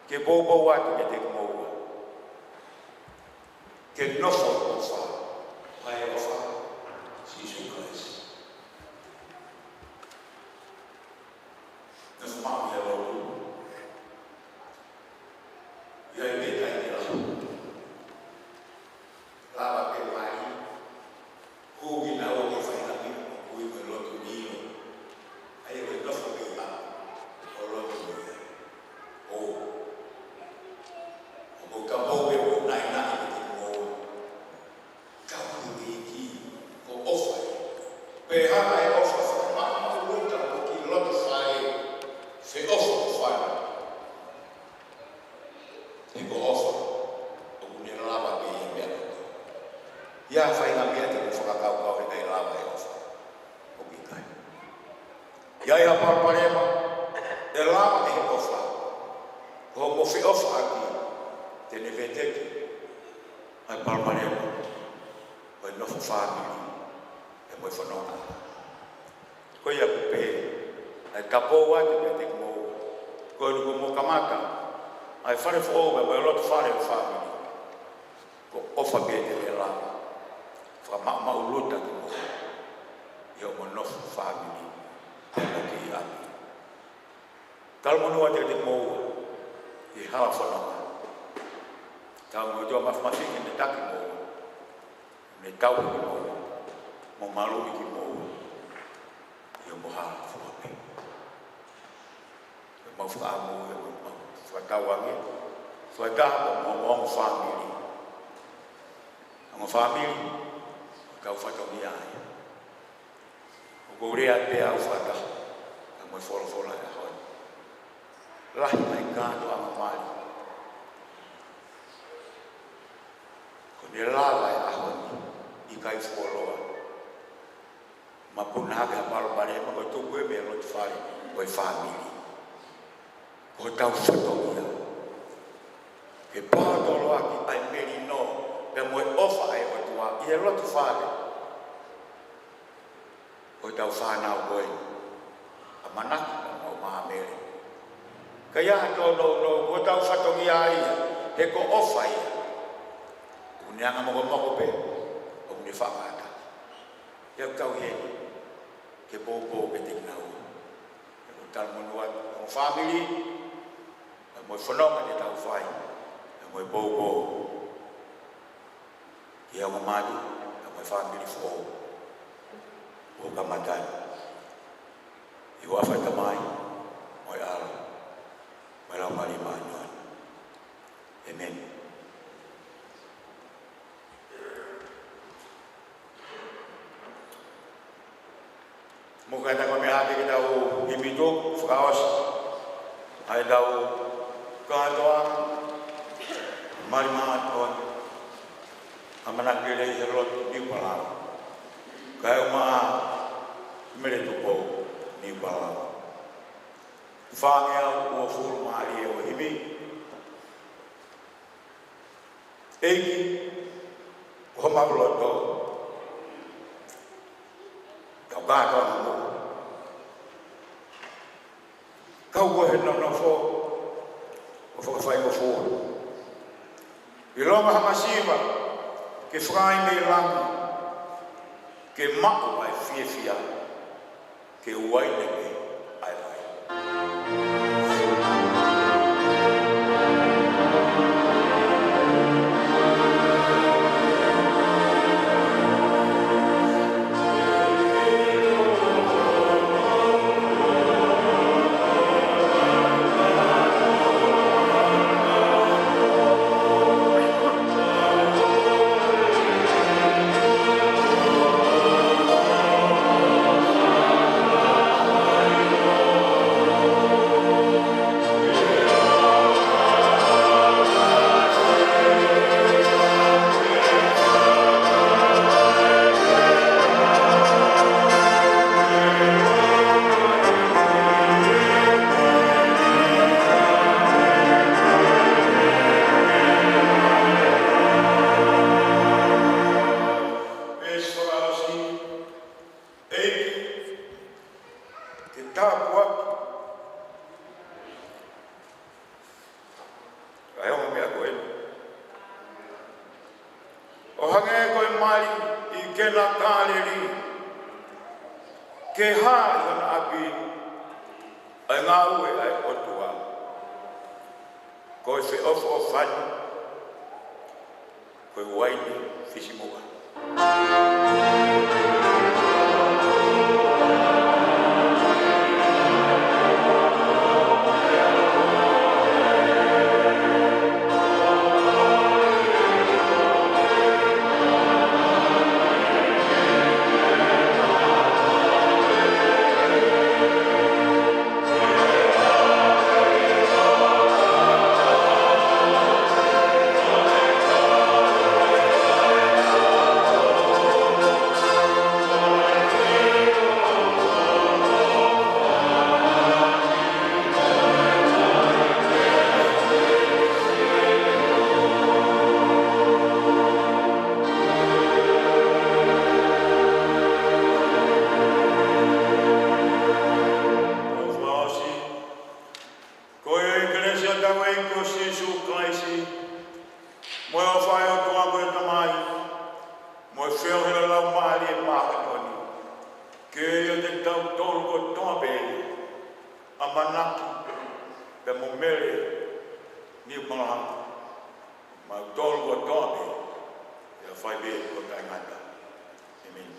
Ke poupou atu kiate kimoua. Ke nofo ʻofa. ʻA e ʻofa ʻa Sīsū Kalaisi. Nofo maʻu he lotu. ʻI ai pē taimi ke lau. Lava pē mai. Hū ki na o ke fai na mi. Ui ko e lotu ni o. ʻA ia ko e nofo pē ʻa. ʻO lotu ni. ʻO. ʻOku ou kapau pē ʻoku ou naʻinaʻi ke te mo. Ka ko e ʻEiki, ko e ʻofa ia. ʻA e palopalema, ʻe lava ʻe he ʻofa. Ko hoʻomo feʻofaʻaki, te ne veteki ʻa e palopalema ʻo e nofo fāmili, pea mo e fononga. Ko ia ʻoku pehē, ʻa e tapou atu kiate kimoua, ko eni kuo mo kamata ʻa e fale foʻou pea mo e loto fale ʻo e fāmili. Ko e ʻofa pē te ne lava fakamaʻumaʻuluta kimoua ʻi hoʻomo nofo fāmili pea mo e kei ʻapi. Talamonū atu kiate kimoua ʻi he hala fononga. Tau mo e ʻOtua Māfimafi ke ne taki kimoua, ne tauhi kimoua, mo maluʻi kimoua ʻi hoʻomo hala fua pē. Ke mau fakaʻamu, ke mau fakatauange, fakataha mo hoʻomo ongo fāmili. Ongo fāmili, ko hotau fatongia ia. ʻOku ou lea pē au fakataha pea mo e folofola ʻo e ʻaho ni. Lahi mai kātoanga mali kuo ne lava he ʻaho ni, ʻikai fuoloa. Mapuna hake ha palopalema, ko e tupu ia mei he loto fale ʻo e fāmili. Ko hotau fatongia ke paotoloaki ʻa e melino pea mo e ʻofa ʻa e ʻOtua ʻi he loto fale ʻo hotau fānau ko eni, ʻAmanaki pea mo Māmele. Ka ʻi ai ha tōnounou, ko hotau fatongia ia, he ko e ʻofa ia. ʻOku ne anga mokomoko pē, ʻoku ne faʻa kātaki. ʻIo, tau ʻi heni ke poupou kiate kinaua. ʻOku ou talamonū atu ki he ongo fāmili, pea mo e fononga te tau fai, pea mo e poupou ki he ongo mali, pea mo e fāmili foʻou ʻoku kamata ni. ʻI he huafa ʻo e Tamai, mo e ʻAlo, mo e Laumālie Māʻoniʻoni. ʻĒmeni. Mou kātaki ʻo meʻa hake ke tau himi tuʻu fakaʻosi ʻa ʻetau kātoanga mali māʻoniʻoni, ʻAmanaki Lelei he Lotu Niu Palala, Kaeʻumaʻā Mele Tupou Niu Palala. Fāngeau uofulu mā ʻe ua ʻo e himi. ʻEiki, ko homau loto, kau kātoanga mo kau ko e nonofo ʻo fakafaingofua. ʻIlonga ha masiva ke fai mei langi, ke maʻu ʻa e fiefia, ke uaine pē ʻa e vai. ʻEiki, ke tāpuaki ʻa e ongo meʻa ko eni, ʻo hangē ko e mali ʻi Kena Kāleli, ke hā ʻi hona ʻapi ʻa e ngāue ʻa e ʻOtua, ko e feʻofoʻofani, ko e uaine fisimuʻa. ʻAmanaki, pea mo Mele Niumalanga, mautolu kotoa pē, ʻe fai pē ʻo taʻengata. ʻĒmeni.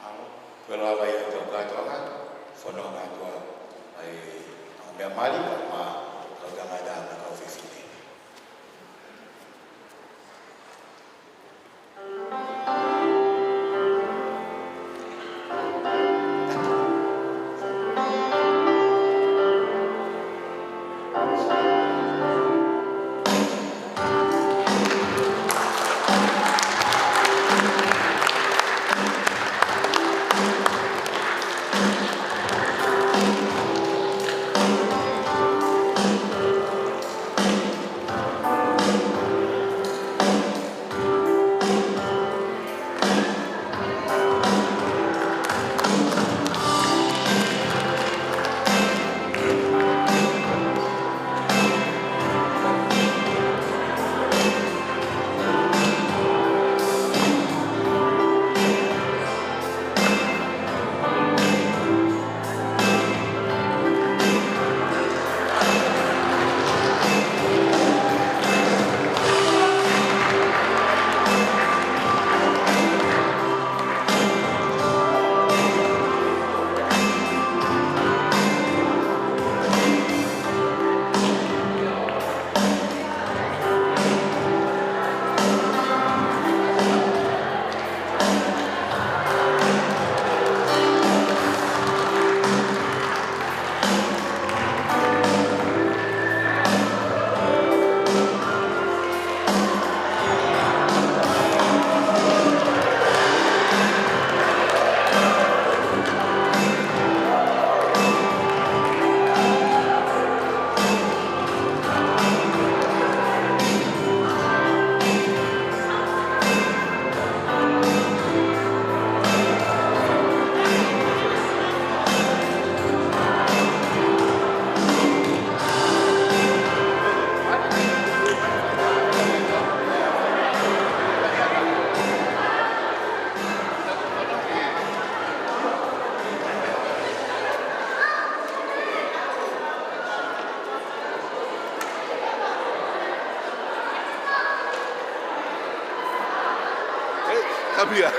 ʻAlo, ko e lava ia ʻetau kātoanga, fononga atu ai ʻa e meʻa mali, kae ʻumaʻā ʻa e kau tangata mo e kau fefine. Hei, kapia.